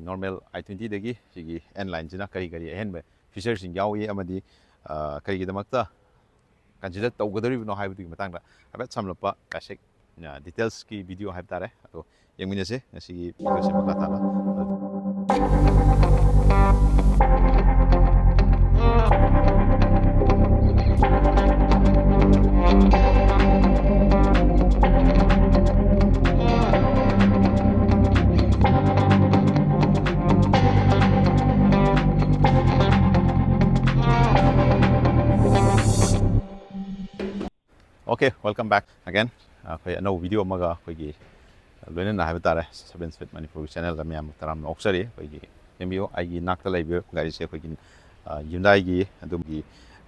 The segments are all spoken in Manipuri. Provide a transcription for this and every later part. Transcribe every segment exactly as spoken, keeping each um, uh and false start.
ꯅꯣꯔꯃꯦꯜ ꯑꯥꯏ ꯇ꯭ꯋꯦꯟꯇꯤꯗꯒꯤ ꯁꯤꯒꯤ ꯑꯦꯟ ꯂꯥꯏꯟꯁꯤꯅ ꯀꯔꯤ ꯀꯔꯤ ꯑꯍꯦꯟꯕ ꯐꯤꯆꯔꯁꯤꯡ ꯌꯥꯎꯏ ꯑꯃꯗꯤ ꯀꯔꯤꯒꯤꯗꯃꯛꯇ ꯀꯟꯁꯤꯗꯔ ꯇꯧꯒꯗꯧꯔꯤꯕꯅꯣ ꯍꯥꯏꯕꯗꯨꯒꯤ ꯃꯇꯥꯡꯗ ꯍꯥꯏꯐꯦꯠ ꯁꯝꯂꯞꯄ ꯕꯦꯁꯤꯛ ꯗꯤꯇꯦꯜꯁꯀꯤ ꯚꯤꯗꯤꯑꯣ ꯍꯥꯏꯕ ꯇꯥꯔꯦ꯫ ꯑꯗꯣ ꯌꯦꯡꯃꯤꯟꯅꯁꯦ ꯉꯁꯤꯒꯤ ꯚꯤꯗꯤꯑꯣꯁꯦ ꯃꯈꯥ ꯇꯥꯅ꯫ Okay, welcome back again. ꯑꯩꯈꯣꯏ ꯑꯅꯧꯕ ꯚꯤꯗꯤꯑꯣ ꯑꯃꯒ ꯑꯩꯈꯣꯏꯒꯤ ꯂꯣꯏꯅꯅ ꯍꯥꯏꯕ ꯇꯥꯔꯦ, ꯁꯕꯦꯟ ꯁ꯭ꯄꯤꯠ ꯃꯅꯤꯄꯨꯔꯒꯤ ꯆꯦꯅꯦꯜꯗ ꯃꯌꯥꯝ ꯇꯔꯥꯝꯅ ꯑꯣꯛꯆꯔꯤ꯫ ꯑꯩꯈꯣꯏꯒꯤ ꯌꯦꯡꯕꯤꯌꯨ, ꯑꯩꯒꯤ ꯅꯥꯛꯇ ꯂꯩꯕ ꯒꯥꯔꯤꯁꯦ ꯑꯩꯈꯣꯏꯒꯤ ꯌꯨꯟꯗꯥꯏꯒꯤ ꯑꯗꯨꯝꯒꯤ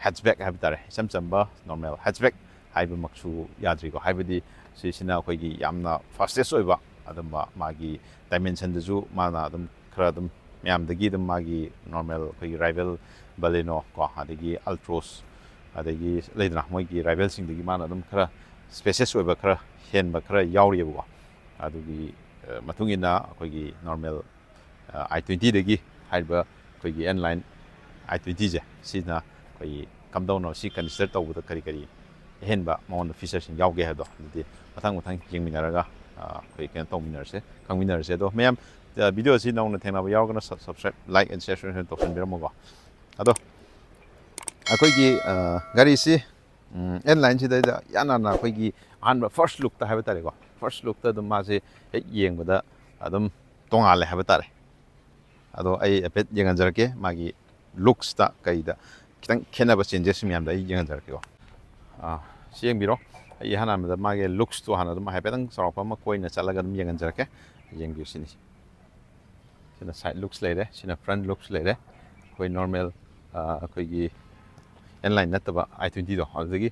ꯍꯦꯠꯆꯕꯦꯛ ꯍꯥꯏꯕ ꯇꯥꯔꯦ, ꯏꯆꯝ ꯆꯝꯕ ꯅꯣꯔꯃꯦꯜ ꯍꯦꯠꯆꯕꯦꯛ ꯍꯥꯏꯕꯃꯛꯁꯨ ꯌꯥꯗ꯭ꯔꯤꯀꯣ, ꯍꯥꯏꯕꯗꯤ ꯁꯤꯁꯤꯅ ꯑꯩꯈꯣꯏꯒꯤ ꯌꯥꯝꯅ ꯐꯥꯁꯇꯦꯁ ꯑꯣꯏꯕ, ꯑꯗꯨꯝꯕ ꯃꯥꯒꯤ ꯗꯥꯏꯃꯦꯟꯁꯟꯗꯁꯨ ꯃꯥꯅ ꯑꯗꯨꯝ ꯈꯔ ꯑꯗꯨꯝ ꯃꯌꯥꯝꯗꯒꯤ ꯑꯗꯨꯝ ꯃꯥꯒꯤ ꯅꯣꯔꯃꯦꯜ ꯑꯩꯈꯣꯏꯒꯤ ꯔꯥꯏꯕꯦꯜ ꯕꯂꯦꯅꯣ ꯀꯣ, ꯑꯗꯒꯤ ꯑꯜꯇ꯭ꯔꯣꯁ, ꯑꯗꯒꯤ ꯂꯩꯗꯅ ꯃꯣꯏꯒꯤ ꯔꯥꯏꯕꯦꯜꯁꯤꯡꯗꯒꯤ ꯃꯥꯅ ꯑꯗꯨꯝ ꯈꯔ ꯁ꯭ꯄꯦꯁꯤꯌꯁ ꯑꯣꯏꯕ, ꯈꯔ ꯍꯦꯟꯕ ꯈꯔ ꯌꯥꯎꯔꯤꯑꯕꯀꯣ꯫ ꯑꯗꯨꯒꯤ ꯃꯇꯨꯡ ꯏꯟꯅ ꯑꯩꯈꯣꯏꯒꯤ ꯅꯣꯔꯃꯦꯜ ꯑꯥꯏ ꯇ꯭ꯋꯦꯟꯇꯤꯗꯒꯤ ꯍꯥꯏꯔꯤꯕ ꯑꯩꯈꯣꯏꯒꯤ ꯑꯦꯟ ꯂꯥꯏꯟ ꯑꯥꯏ ꯇ꯭ꯋꯦꯟꯇꯤꯁꯦ ꯁꯤꯅ ꯑꯩꯈꯣꯏꯒꯤ ꯀꯝꯗꯧꯅ ꯁꯤ ꯀꯟꯁꯤꯗꯔ ꯇꯧꯕꯗ ꯀꯔꯤ ꯀꯔꯤ ꯑꯍꯦꯟꯕ ꯃꯉꯣꯟꯗ ꯐꯤꯆꯔꯁꯤꯡ ꯌꯥꯎꯒꯦ ꯍꯥꯏꯕꯗꯣ ꯑꯗꯨꯗꯤ ꯃꯊꯪ ꯃꯊꯪ ꯌꯦꯡꯃꯤꯟꯅꯔꯒ ꯑꯩꯈꯣꯏ ꯀꯩꯅꯣ ꯇꯧꯃꯤꯟꯅꯔꯁꯦ, ꯈꯪꯃꯤꯟꯅꯔꯁꯦ꯫ ꯑꯗꯣ ꯃꯌꯥꯝ ꯚꯤꯗꯤꯑꯣꯁꯤ ꯅꯧꯅ ꯊꯦꯡꯅꯕ ꯌꯥꯎꯔꯒꯅ subscribe, like and share ꯇꯧꯁꯟꯕꯤꯔꯝꯃꯣꯀꯣ꯫ ꯑꯗꯣ ꯑꯩꯈꯣꯏꯒꯤ ꯒꯥꯔꯤꯁꯤ ꯑꯦꯟ ꯂꯥꯏꯟꯁꯤꯗꯩꯗ ꯏꯍꯥꯟ ꯍꯥꯟꯅ ꯑꯩꯈꯣꯏꯒꯤ ꯑꯍꯥꯟꯕ ꯐꯥꯔꯁ ꯂꯨꯛꯇ ꯍꯥꯏꯕ ꯇꯥꯔꯦꯀꯣ, ꯐꯥꯔꯁ ꯂꯨꯛꯇ ꯑꯗꯨꯝ ꯃꯥꯁꯦ ꯍꯦꯛ ꯌꯦꯡꯕꯗ ꯑꯗꯨꯝ ꯇꯣꯉꯥꯜꯂꯦ ꯍꯥꯏꯕ ꯇꯥꯔꯦ꯫ ꯑꯗꯣ ꯑꯩ ꯍꯥꯏꯐꯦꯠ ꯌꯦꯡꯍꯟꯖꯔꯛꯀꯦ, ꯃꯥꯒꯤ ꯂꯨꯛꯁꯇ ꯀꯩꯗ ꯈꯤꯇꯪ ꯈꯦꯠꯅꯕ ꯆꯦꯟꯖꯦꯁ ꯃꯌꯥꯝꯗ ꯑꯩ ꯌꯦꯡꯍꯟꯖꯔꯛꯀꯦꯀꯣ꯫ ꯁꯤ ꯌꯦꯡꯕꯤꯔꯣ, ꯑꯩ ꯏꯍꯥꯟ ꯍꯥꯟꯕꯗ ꯃꯥꯒꯤ ꯂꯨꯛꯁꯇꯣ ꯍꯥꯟꯅ ꯑꯗꯨꯝ ꯍꯥꯏꯐꯦꯠꯇꯪ ꯆꯥꯎꯔꯥꯛꯄ ꯑꯃ ꯀꯣꯏꯅ ꯆꯠꯂꯒ ꯑꯗꯨꯝ ꯌꯦꯡꯍꯟꯖꯔꯛꯀꯦ꯫ ꯌꯦꯡꯕꯤꯌꯨ ꯁꯤꯅꯤ꯫ ꯁꯤꯅ ꯁꯥꯏꯠ ꯂꯨꯛꯁ ꯂꯩꯔꯦ, ꯁꯤꯅ ꯐ꯭ꯔꯟ ꯂꯨꯛꯁ ꯂꯩꯔꯦ꯫ ꯑꯩꯈꯣꯏ ꯅꯣꯔꯃꯦꯜ ꯑꯩꯈꯣꯏꯒꯤ ꯑꯦꯟ ꯂꯥꯏꯟ ꯅꯠꯇꯕ ꯑꯥꯏ ꯇ꯭ꯋꯦꯟꯇꯤꯗꯣ ꯑꯗꯨꯗꯒꯤ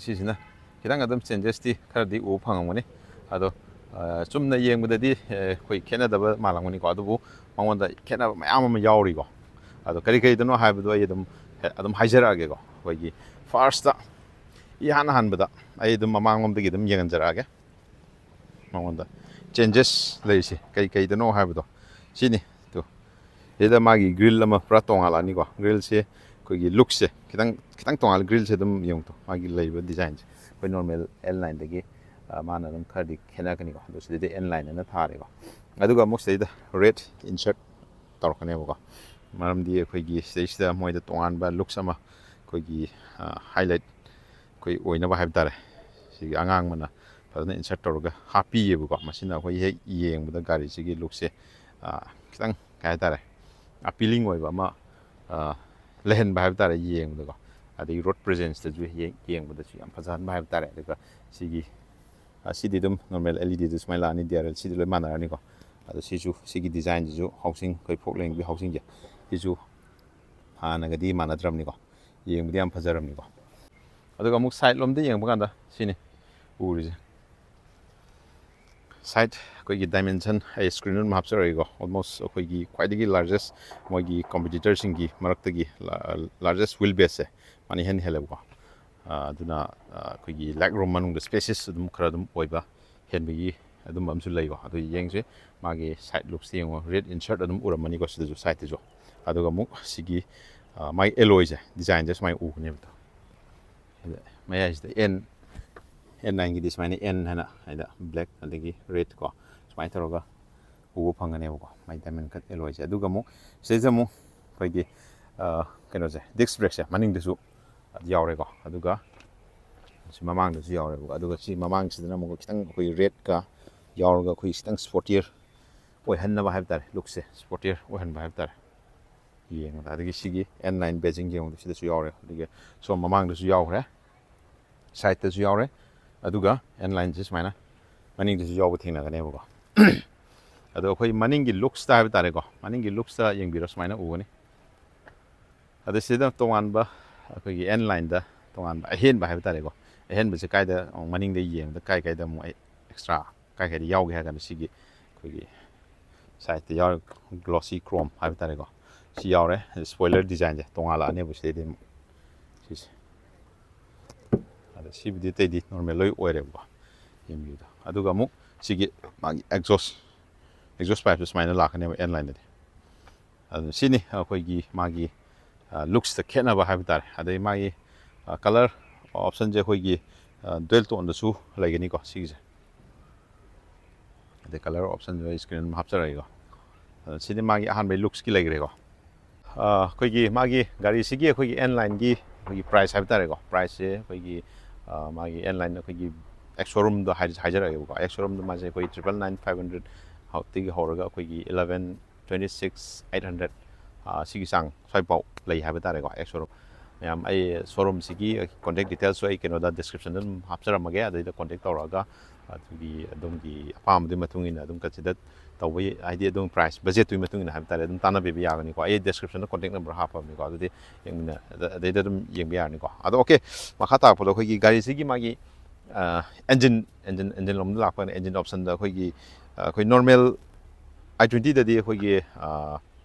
ꯁꯤꯁꯤꯅ ꯈꯤꯇꯪ ꯑꯗꯨꯝ ꯆꯦꯟꯖꯦꯁꯇꯤ ꯈꯔꯗꯤ ꯎꯕ ꯐꯪꯉꯝꯒꯅꯤ꯫ ꯑꯗꯣ ꯆꯨꯝꯅ ꯌꯦꯡꯕꯗꯗꯤ ꯑꯩꯈꯣꯏ ꯈꯦꯠꯅꯗꯕ ꯃꯥꯜꯂꯝꯒꯅꯤꯀꯣ, ꯑꯗꯨꯕꯨ ꯃꯉꯣꯟꯗ ꯈꯦꯠꯅꯕ ꯃꯌꯥꯝ ꯑꯃ ꯌꯥꯎꯔꯤꯀꯣ꯫ ꯑꯗꯣ ꯀꯔꯤ ꯀꯔꯤꯗꯅꯣ ꯍꯥꯏꯕꯗꯣ ꯑꯩ ꯑꯗꯨꯝ ꯑꯗꯨꯝ ꯍꯥꯏꯖꯔꯛꯑꯒꯦꯀꯣ꯫ ꯑꯩꯈꯣꯏꯒꯤ ꯐꯥꯔꯁꯇ ꯏꯍꯥꯟ ꯍꯥꯟꯕꯗ ꯑꯩ ꯑꯗꯨꯝ ꯃꯃꯥꯡꯂꯣꯝꯗꯒꯤ ꯑꯗꯨꯝ ꯌꯦꯡꯍꯟꯖꯔꯛꯑꯒꯦ꯫ ꯃꯉꯣꯟꯗ ꯆꯦꯟꯖꯦꯁ ꯂꯩꯔꯤꯁꯦ ꯀꯩ ꯀꯩꯗꯅꯣ ꯍꯥꯏꯕꯗꯣ ꯁꯤꯅꯤ꯫ ꯇꯨ, ꯁꯤꯗ ꯃꯥꯒꯤ ꯒ꯭ꯔꯤꯜ ꯑꯃ ꯄꯨꯔꯥ ꯇꯣꯉꯥꯜꯂꯛꯑꯅꯤꯀꯣ꯫ ꯒ꯭ꯔꯤꯜꯁꯦ ꯑꯩꯈꯣꯏꯒꯤ ꯂꯨꯛꯁꯦ ꯈꯤꯇꯪ ꯈꯤꯇꯪ ꯇꯣꯉꯥꯜꯂꯦ꯫ ꯒ꯭ꯔꯤꯜꯁꯦ ꯑꯗꯨꯝ ꯌꯦꯡꯉꯨ, ꯇꯨ, ꯃꯥꯒꯤ ꯂꯩꯔꯤꯕ ꯗꯤꯖꯥꯏꯟꯁꯦ ꯑꯩꯈꯣꯏ ꯅꯣꯔꯃꯦꯜ ꯑꯦꯟ ꯂꯥꯏꯟꯗꯒꯤ ꯃꯥꯅ ꯑꯗꯨꯝ ꯈꯔꯗꯤ ꯈꯦꯠꯅꯔꯛꯀꯅꯤꯀꯣ꯫ ꯑꯗꯣ ꯁꯤꯗꯩꯗ ꯑꯦꯟ ꯂꯥꯏꯟ ꯑꯅ ꯊꯥꯔꯦꯀꯣ꯫ ꯑꯗꯨꯒ ꯑꯃꯨꯛ ꯁꯤꯗꯩꯗ ꯔꯦꯠ ꯏꯟꯁꯔꯠ ꯇꯧꯔꯛꯀꯅꯦꯕꯀꯣ꯫ ꯃꯔꯝꯗꯤ ꯑꯩꯈꯣꯏꯒꯤ ꯁꯤꯗꯩꯁꯤꯗ ꯃꯣꯏꯗ ꯇꯣꯉꯥꯟꯕ ꯂꯨꯛꯁ ꯑꯃ, ꯑꯩꯈꯣꯏꯒꯤ ꯍꯥꯏꯂꯥꯏꯠ ꯑꯩꯈꯣꯏ ꯑꯣꯏꯅꯕ ꯍꯥꯏꯕ ꯇꯥꯔꯦ, ꯁꯤꯒꯤ ꯑꯉꯥꯡꯕꯅ ꯐꯖꯅ ꯏꯟꯁꯔꯠ ꯇꯧꯔꯒ ꯍꯥꯞꯄꯤꯌꯦꯕꯀꯣ꯫ ꯃꯁꯤꯅ ꯑꯩꯈꯣꯏ ꯍꯦꯛ ꯌꯦꯡꯕꯗ ꯒꯥꯔꯤꯁꯤꯒꯤ ꯂꯨꯛꯁꯦ ꯈꯤꯇꯪ, ꯀꯩ ꯍꯥꯏ ꯇꯥꯔꯦ, ꯑꯄꯤꯂꯤꯡ ꯑꯣꯏꯕ ꯑꯃ ꯂꯩꯍꯟꯕ ꯍꯥꯏꯕ ꯇꯥꯔꯦ ꯌꯦꯡꯕꯗꯀꯣ꯫ ꯑꯗꯒꯤ ꯔꯣꯗ ꯄ꯭ꯔꯦꯖꯦꯟꯁꯇꯁꯨ ꯌꯦꯡꯕꯗꯁꯨ ꯌꯥꯝ ꯐꯖꯍꯟꯕ ꯍꯥꯏꯕ ꯇꯥꯔꯦ꯫ ꯑꯗꯨꯒ ꯁꯤꯒꯤ, ꯁꯤꯗꯤ ꯑꯗꯨꯝ ꯅꯣꯔꯃꯦꯜ ꯑꯦꯜ ꯏ ꯗꯤꯗ ꯁꯨꯃꯥꯏꯅ ꯂꯥꯛꯑꯅꯤ, ꯗꯤ ꯑꯥꯔ ꯑꯦꯜ ꯁꯤꯗꯤ ꯂꯣꯏ ꯃꯥꯟꯅꯔꯅꯤꯀꯣ꯫ ꯑꯗꯣ ꯁꯤꯁꯨ, ꯁꯤꯒꯤ ꯗꯤꯖꯥꯏꯟꯁꯤꯁꯨ ꯍꯥꯎꯁꯤꯡ, ꯑꯩꯈꯣꯏ ꯐꯣꯛ ꯂꯦꯡꯕꯤ ꯍꯥꯎꯁꯤꯡꯁꯦ, ꯁꯤꯁꯨ ꯍꯥꯟꯅꯒꯗꯤ ꯃꯥꯟꯅꯗ꯭ꯔꯕꯅꯤꯀꯣ꯫ ꯌꯦꯡꯕꯗꯤ ꯌꯥꯝ ꯐꯖꯔꯕꯅꯤꯀꯣ꯫ ꯑꯗꯨꯒ ꯑꯃꯨꯛ ꯁꯥꯏꯠ ꯂꯣꯝꯗ ꯌꯦꯡꯕ ꯀꯥꯟꯗ ꯁꯤꯅꯤ ꯎꯔꯤꯁꯦ꯫ ꯁꯥꯏꯠ ꯑꯩꯈꯣꯏꯒꯤ ꯗꯥꯏꯃꯦꯟꯁꯟ ꯑꯩ ꯁ꯭ꯀ꯭ꯔꯤꯟ ꯑꯗꯨꯝ ꯍꯥꯞꯆꯔꯛꯏꯀꯣ꯫ ꯑꯣꯜꯃꯣꯁ ꯑꯩꯈꯣꯏꯒꯤ ꯈ꯭ꯋꯥꯏꯗꯒꯤ ꯂꯥꯔꯖꯦꯁ, ꯃꯣꯏꯒꯤ ꯀꯝꯄꯤꯇꯤꯇꯔꯁꯤꯡꯒꯤ ꯃꯔꯛꯇꯒꯤ ꯂꯥꯔꯖꯦꯁ ꯋꯤꯜ ꯕꯦꯁꯁꯦ ꯃꯥꯅ ꯏꯍꯦꯟ ꯍꯦꯜꯂꯦꯕꯀꯣ꯫ ꯑꯗꯨꯅ ꯑꯩꯈꯣꯏꯒꯤ ꯂꯦꯛ ꯔꯨꯝ ꯃꯅꯨꯡꯗ ꯁ꯭ꯄꯦꯁꯤꯌꯁ ꯑꯗꯨꯝ ꯈꯔ ꯑꯗꯨꯝ ꯑꯣꯏꯕ ꯍꯦꯟꯕꯒꯤ ꯑꯗꯨꯝꯕ ꯑꯃꯁꯨ ꯂꯩꯀꯣ꯫ ꯑꯗꯨ ꯌꯦꯡꯁꯦ꯫ ꯃꯥꯒꯤ ꯁꯥꯏꯠ ꯂꯨꯛꯁꯇ ꯌꯦꯡꯉꯣ, ꯔꯦꯠ ꯏꯟꯁꯔꯠ ꯑꯗꯨꯝ ꯎꯔꯝꯃꯅꯤꯀꯣ ꯁꯤꯗꯁꯨ, ꯁꯥꯏꯠꯇꯁꯨ꯫ ꯑꯗꯨꯒ ꯑꯃꯨꯛ ꯁꯤꯒꯤ ꯃꯥꯒꯤ ꯑꯦꯂꯣꯏꯁꯦ, ꯗꯤꯖꯥꯏꯟꯁꯦ ꯁꯨꯃꯥꯏꯅ ꯎꯒꯅꯦꯕ꯫ ꯃꯌꯥꯏꯁꯤꯗ ꯑꯦꯟ, ꯑꯦꯟ ꯅꯥꯏꯟꯒꯤꯗꯤ ꯁꯨꯃꯥꯏꯅ ꯑꯦꯟ ꯍꯥꯏꯅ, ꯍꯥꯏꯗ ꯕ꯭ꯂꯦꯛ ꯑꯗꯒꯤ ꯔꯦꯠ ꯀꯣ, ꯁꯨꯃꯥꯏꯅ ꯇꯧꯔꯒ ꯎꯕ ꯐꯪꯒꯅꯦꯕꯀꯣ, ꯃꯥꯏ ꯗꯥꯏꯃꯟ ꯀꯠ ꯑꯦꯂꯣꯏꯁꯦ꯫ ꯑꯗꯨꯒ ꯑꯃꯨꯛ ꯁꯤꯗꯩꯁꯤꯗ ꯑꯃꯨꯛ ꯑꯩꯈꯣꯏꯒꯤ ꯀꯩꯅꯣꯁꯦ, ꯗꯤꯁꯛ ꯕ꯭ꯔꯦꯛꯁꯦ ꯃꯅꯤꯡꯗꯁꯨ ꯌꯥꯎꯔꯦꯀꯣ꯫ ꯑꯗꯨꯒ ꯁꯤ ꯃꯃꯥꯡꯗꯁꯨ ꯌꯥꯎꯔꯦꯕꯀꯣ꯫ ꯑꯗꯨꯒ ꯁꯤ ꯃꯃꯥꯡꯁꯤꯗꯅ ꯑꯃꯨꯛ ꯈꯤꯇꯪ ꯑꯩꯈꯣꯏ ꯔꯦꯠꯀ ꯌꯥꯎꯔꯒ ꯑꯩꯈꯣꯏ ꯈꯤꯇꯪ ꯁ꯭ꯄꯣꯔꯇꯤꯌꯔ ꯑꯣꯏꯍꯟꯅꯕ ꯍꯥꯏꯕ ꯇꯥꯔꯦ, ꯂꯨꯛꯁꯦ ꯁ꯭ꯄꯣꯔꯇꯤꯌꯔ ꯑꯣꯏꯍꯟꯕ ꯍꯥꯏꯕ ꯇꯥꯔꯦ꯫ ꯌꯦꯡꯕꯗ꯫ ꯑꯗꯒꯤ ꯁꯤꯒꯤ ꯑꯦꯟ ꯂꯥꯏꯟ ꯕꯦꯖꯤꯡ ꯌꯦꯡꯕꯗ ꯁꯤꯗꯁꯨ ꯌꯥꯎꯔꯦ꯫ ꯑꯗꯒꯤ ꯁꯣꯝ ꯃꯃꯥꯡꯗꯁꯨ ꯌꯥꯎꯈ꯭ꯔꯦ, ꯁꯥꯏꯠꯇꯁꯨ ꯌꯥꯎꯔꯦ꯫ ꯑꯗꯨꯒ ꯑꯦꯟ ꯂꯥꯏꯟꯁꯦ ꯁꯨꯃꯥꯏꯅ ꯃꯅꯤꯡꯗꯁꯨ ꯌꯥꯎꯕ ꯊꯦꯡꯅꯒꯅꯦꯕꯀꯣ꯫ ꯑꯗꯣ ꯑꯩꯈꯣꯏ ꯃꯅꯤꯡꯒꯤ ꯂꯨꯛꯁꯇ ꯍꯥꯏꯕ ꯇꯥꯔꯦꯀꯣ, ꯃꯅꯤꯡꯒꯤ ꯂꯨꯛꯁꯇ ꯌꯦꯡꯕꯤꯔꯣ, ꯁꯨꯃꯥꯏꯅ ꯎꯒꯅꯤ꯫ ꯑꯗ ꯁꯤꯗ ꯇꯣꯉꯥꯟꯕ ꯑꯩꯈꯣꯏꯒꯤ ꯑꯦꯟ ꯂꯥꯏꯟꯗ ꯇꯣꯉꯥꯟꯕ ꯑꯍꯦꯟꯕ ꯍꯥꯏꯕ ꯇꯥꯔꯦꯀꯣ꯫ ꯑꯍꯦꯟꯕꯁꯦ ꯀꯥꯏꯗ, ꯃꯅꯤꯡꯗ ꯌꯦꯡꯕꯗ ꯀꯥꯏ ꯀꯥꯏꯗ ꯑꯃꯨꯛ ꯑꯩ ꯑꯦꯛꯁꯇ꯭ꯔꯥ ꯀꯥꯏ ꯀꯥꯏꯗ ꯌꯥꯎꯒꯦ ꯍꯥꯏꯔ ꯀꯥꯟꯗ ꯁꯤꯒꯤ ꯑꯩꯈꯣꯏꯒꯤ ꯁꯥꯏꯠꯇ ꯌꯥꯎꯔꯦ, ꯒ꯭ꯂꯣꯁꯤ ꯀ꯭ꯔꯣꯝ ꯍꯥꯏꯕ ꯇꯥꯔꯦꯀꯣ꯫ ꯁꯤ ꯌꯥꯎꯔꯦ꯫ ꯁ꯭ꯄꯣꯏꯂꯔ ꯗꯤꯖꯥꯏꯟꯁꯦ ꯇꯣꯉꯥꯜꯂꯛꯑꯅꯦꯕ ꯁꯤꯗꯩꯗꯤ ꯑꯃꯨꯛ꯫ ꯁꯤꯁꯦ꯫ ꯑꯗ ꯁꯤꯕꯨꯗꯤ ꯑꯇꯩꯗꯤ ꯅꯣꯔꯃꯦꯜ ꯂꯣꯏ ꯑꯣꯏꯔꯦꯕꯀꯣ꯫ ꯑꯦꯝ ꯌꯨꯗ꯫ ꯑꯗꯨꯒ ꯑꯃꯨꯛ ꯁꯤꯒꯤ ꯃꯥꯒꯤ ꯑꯦꯛꯖꯣꯁ ꯑꯦꯛꯖꯣꯁ ꯄꯥꯏꯞꯁꯨ ꯁꯨꯃꯥꯏꯅ ꯂꯥꯛꯀꯅꯦꯕ ꯑꯦꯟ ꯂꯥꯏꯟꯗꯗꯤ꯫ ꯑꯗꯨ ꯁꯤꯅꯤ ꯑꯩꯈꯣꯏꯒꯤ ꯃꯥꯒꯤ ꯂꯨꯛꯁꯇ ꯈꯦꯠꯅꯕ ꯍꯥꯏꯕ ꯇꯥꯔꯦ꯫ ꯑꯗꯩ ꯃꯥꯒꯤ ꯀꯂꯔ ꯑꯣꯞꯁꯟꯁꯦ ꯑꯩꯈꯣꯏꯒꯤ ꯗ꯭ꯋꯦꯜ ꯇꯣꯟꯗꯁꯨ ꯂꯩꯒꯅꯤꯀꯣ ꯁꯤꯒꯤꯁꯦ꯫ ꯑꯗꯩ ꯀꯂꯔ ꯑꯣꯞꯁꯟꯁꯨ ꯑꯩ ꯁ꯭ꯀ꯭ꯔꯤꯟ ꯑꯗꯨꯝ ꯍꯥꯞꯆꯔꯛꯑꯒꯦꯀꯣ꯫ ꯑꯗꯣ ꯁꯤꯗꯤ ꯃꯥꯒꯤ ꯑꯍꯥꯟꯕꯒꯤ ꯂꯨꯛꯁꯀꯤ ꯂꯩꯈ꯭ꯔꯦꯀꯣ꯫ ꯑꯩꯈꯣꯏꯒꯤ ꯃꯥꯒꯤ ꯒꯥꯔꯤꯁꯤꯒꯤ ꯑꯩꯈꯣꯏꯒꯤ ꯑꯦꯟ ꯂꯥꯏꯟꯒꯤ ꯑꯩꯈꯣꯏꯒꯤ ꯄ꯭ꯔꯥꯏꯁ ꯍꯥꯏꯕ ꯇꯥꯔꯦꯀꯣ꯫ ꯄ꯭ꯔꯥꯏꯁꯁꯦ ꯑꯩꯈꯣꯏꯒꯤ ꯃꯥꯒꯤ ꯑꯦꯟ ꯂꯥꯏꯟ ꯑꯩꯈꯣꯏꯒꯤ ꯑꯦꯛꯁꯣꯔꯨꯝꯗꯣ ꯍꯥꯏꯖꯔꯛꯑꯒꯦꯕꯀꯣ꯫ ꯑꯦꯛꯁꯣꯔꯨꯝꯗꯣ ꯃꯥꯁꯦ ꯑꯩꯈꯣꯏ triple nine five hundred ꯍꯧꯔꯒ ꯑꯩꯈꯣꯏꯒꯤ eleven twenty six eight hundred ꯁꯤꯒꯤ ꯆꯥꯡ ꯁ꯭ꯋꯥꯏꯐꯥꯎ ꯂꯩ ꯍꯥꯏꯕ ꯇꯥꯔꯦꯀꯣ꯫ ꯑꯦꯛꯁꯣꯔꯨꯝ ꯃꯌꯥꯝ ꯑꯩ ꯁꯣꯔꯨꯝꯁꯤꯒꯤ ꯀꯣꯟꯇꯦꯛ ꯗꯤꯇꯦꯜꯁꯁꯨ ꯑꯩ ꯀꯩꯅꯣꯗ ꯗꯤꯁꯀ꯭ꯔꯤꯞꯁꯟꯗ ꯑꯗꯨꯝ ꯍꯥꯞꯆꯔꯝꯃꯒꯦ꯫ ꯑꯗꯩꯗ ꯀꯣꯟꯇꯦꯛ ꯇꯧꯔꯛꯑꯒ ꯑꯗꯨꯒꯤ ꯑꯗꯣꯝꯒꯤ ꯑꯄꯥꯝꯕꯗꯨꯒꯤ ꯃꯇꯨꯡ ꯏꯟꯅ ꯑꯗꯨꯝ ꯀꯟꯁꯤꯗꯔ ꯇꯧꯕ ꯌꯥꯏ, ꯍꯥꯏꯗꯤ ꯑꯗꯨꯝ ꯄ꯭ꯔꯥꯏꯁ ꯕꯖꯦꯠꯇꯨꯒꯤ ꯃꯇꯨꯡ ꯏꯟꯅ ꯍꯥꯏꯕ ꯇꯥꯔꯦ, ꯑꯗꯨꯝ ꯇꯥꯟꯅꯕꯤꯕ ꯌꯥꯒꯅꯤꯀꯣ꯫ ꯑꯩ ꯗꯤꯁꯀ꯭ꯔꯤꯞꯁꯟꯗ ꯀꯣꯟꯇꯦꯛ ꯅꯝꯕꯔ ꯍꯥꯞꯄꯕꯅꯤꯀꯣ꯫ ꯑꯗꯨꯗꯤ ꯌꯦꯡꯃꯤꯟꯅ ꯑꯗꯩꯗ ꯑꯗꯨꯝ ꯌꯦꯡꯕ ꯌꯥꯔꯅꯤꯀꯣ꯫ ꯑꯗꯣ ꯑꯣꯀꯦ, ꯃꯈꯥ ꯇꯥꯔꯛꯄꯗ ꯑꯩꯈꯣꯏꯒꯤ ꯒꯥꯔꯤꯁꯤꯒꯤ ꯃꯥꯒꯤ ꯑꯦꯟꯖꯤꯟ ꯑꯦꯟꯖꯤꯟ ꯑꯦꯟꯖꯤꯟ ꯂꯣꯝꯗ ꯂꯥꯛꯄꯅ ꯑꯦꯟꯖꯤꯟ ꯑꯣꯞꯁꯟꯗ ꯑꯩꯈꯣꯏꯒꯤ ꯑꯩꯈꯣꯏ ꯅꯣꯔꯃꯦꯜ ꯑꯥꯏ ꯇ꯭ꯋꯦꯟꯇꯤꯗꯗꯤ ꯑꯩꯈꯣꯏꯒꯤ